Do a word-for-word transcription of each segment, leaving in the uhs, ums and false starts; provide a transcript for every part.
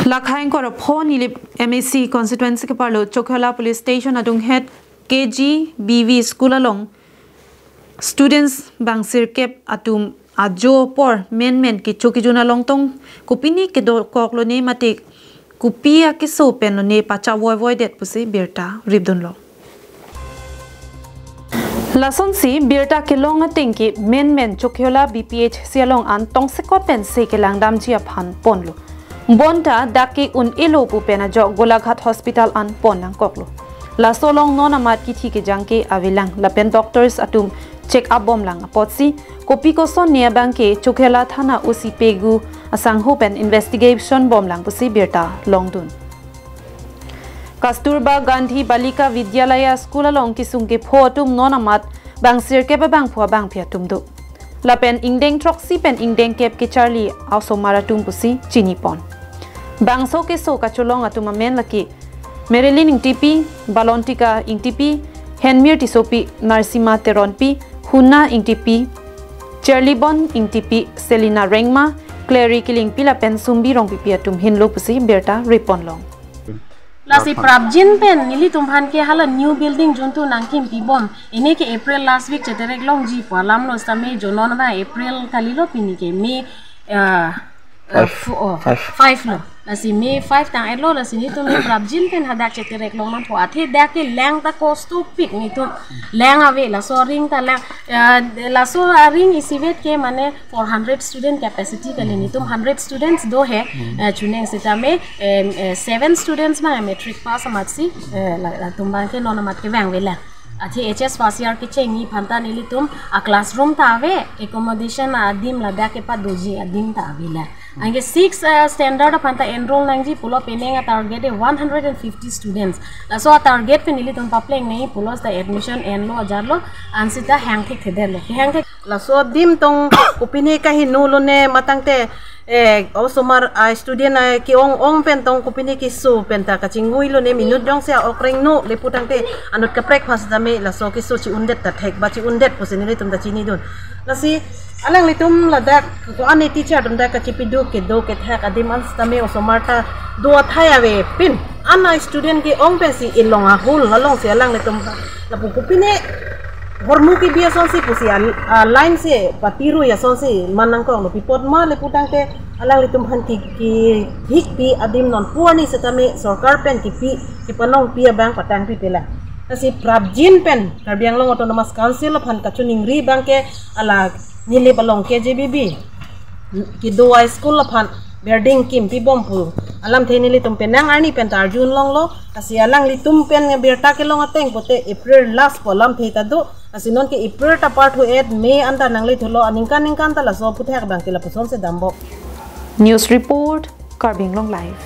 Lakhai ingkoi ra pho Nilip M A C constituency keparlo Chokihola Police Station adunghet K G B V school along students bang sirkep atum ajo apor menmen kecho kejun along tong kopine kedokoklo ne mate kopi akeso penlo ne pachak voivoidet pusi birta ripdunlo. Lasonsi birta kelong ateng ke menmen Chokihola B P H C along an tongsekot pensi kelangdamji aphan ponlo. Bonta dak ke un-elo pu pen ajok Golaghat Hospital an pon nangkoklo. Laso along non amat kithi kejang ke avelang lapen doctors atum check up bomlang apotsi kopi koson ne abang ke Chokihola Thana O C Pegu asangho pen investigation bomlang pusi birta longdun. Kasturba Gandhi Balika Vidyalaya School along kesung kepho atum non amat bang sirkep abangphu abangphi atum do. Lapen ingdeng throksi pen ingdeng kep kecharli a-osomar atum pusi chinipon. Bangso keso kacholong atum amen lake Marilyn Ingtipi, Balontika Ingtipi, Henmir Tissopi, Narsima Teronpi, Huna Ingtipi, Charlibon Ingtipi, Selina Rengma, Clary Killingpi lapen Sumbi Rongpipi atum henlo pusi birta ripon long. Lasi prapjin pen nelitum aphan ke hala new building juntu nangkimpi bom. Ini ke April last week cheterek longji pu alamlo sitame jonon na April kalilo pini ke May, ah, ah, Five. fo-, oh, Five. five lo. Lasi May five tang-etlo, lasi nelitum ke prapjin pen hadak cheterek long nangpo. Athe dak ke lang ta kostopik nelitum lang ave, laso aring ta lang, ah, laso aring isivet ke mane four hundred student capacity kali, nelitum hundred students do he, eh, chuneng sitame, em, eh, seven students ma matric pass amatsi, eh, la, latum abang ke non amat kevang avelang. Athe H S first year kechengji aphan ta nelitum a-classroom ta ave, accommodation adim ladak kepadoji adim ta avelang. Anke six, eh, standard aphan ta enroll nangji pulo penang a-target e one hundred and fifty students. Laso a-target pen nelitum papleng nangji pulo seta admission enlo ajarlo, ansita hangthekthedetlo. Hangthek Laso adim tong kopine kaheno lone matangte, eh, osomar a-student a ke-ong-ong pen tong kopine keso pen ta kachinguilo ne minute jongsi a-ok rengno le putangte anut kaprek aphan sitame laso keso chi-undet ta thek ba chi-undet pusi nelitum ta chinidun. Lasi alanglitum ladak ko-an e teacher atum ta kachipiduk kedo kethak adim an sitame osomar ta do athai avepin an a-student ke-ong pensi ilong ahul alongsi alanglitum lapu kopine hormu kebi asonsi pusi a, a-line si patirui asonsi man nangkoklo, pi apot ma le putangte alanglitum aphan ke, kehikpi adim non pu arni sitame sorkar pen kipi, kepanongpi abang patangpipelang. Lasi prapjin pen Karbi Anglong Autonomous Council aphan kachiningri abang ke hala Nilip along K G B V kedo a-school aphan building kimpi bom pu alamthe nelitum penang arni pen ta arjun longlo. Lasi alanglitum pen birta kelong ateng pote April last pu alamthe ta do. Lasi non ke April ta parthu-et, May anta nanglithulo, aningkan ningkan ta laso aphuthak abang ke lapusonsi dambom. News report, Karbi Anglong Live.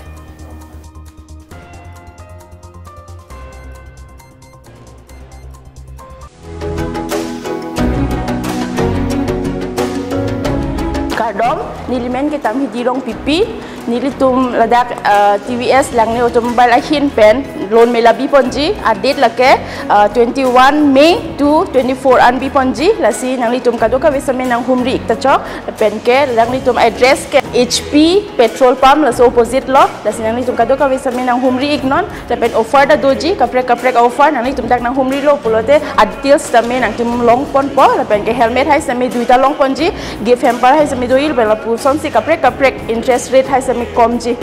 Kardom, neli men ke Tamhidi Rongpipi, nelitum ladak, eh, T V S Langne Automobile ahin pen loan mela biponji, a-date lake, eh, twenty-one May to twenty-four an biponji, lasi nanglitum kadokave sitame nanghumri ik ta chok, pen ke nanglitum address ke H P petrol pump laso opposite lo, lasi nanglitum kadokave sitame nanghumri iknon, lapen offer ta doji, kaprek kaprek offer, nanglitum dak nanghumrilo pulote, a-details sitame nangtum longponpo, lapen ke helmet hai sitame duita longponji, gift hamper hai sitame do-il, lapen lapusonsi kaprek kaprek interest rate hai sitame komji.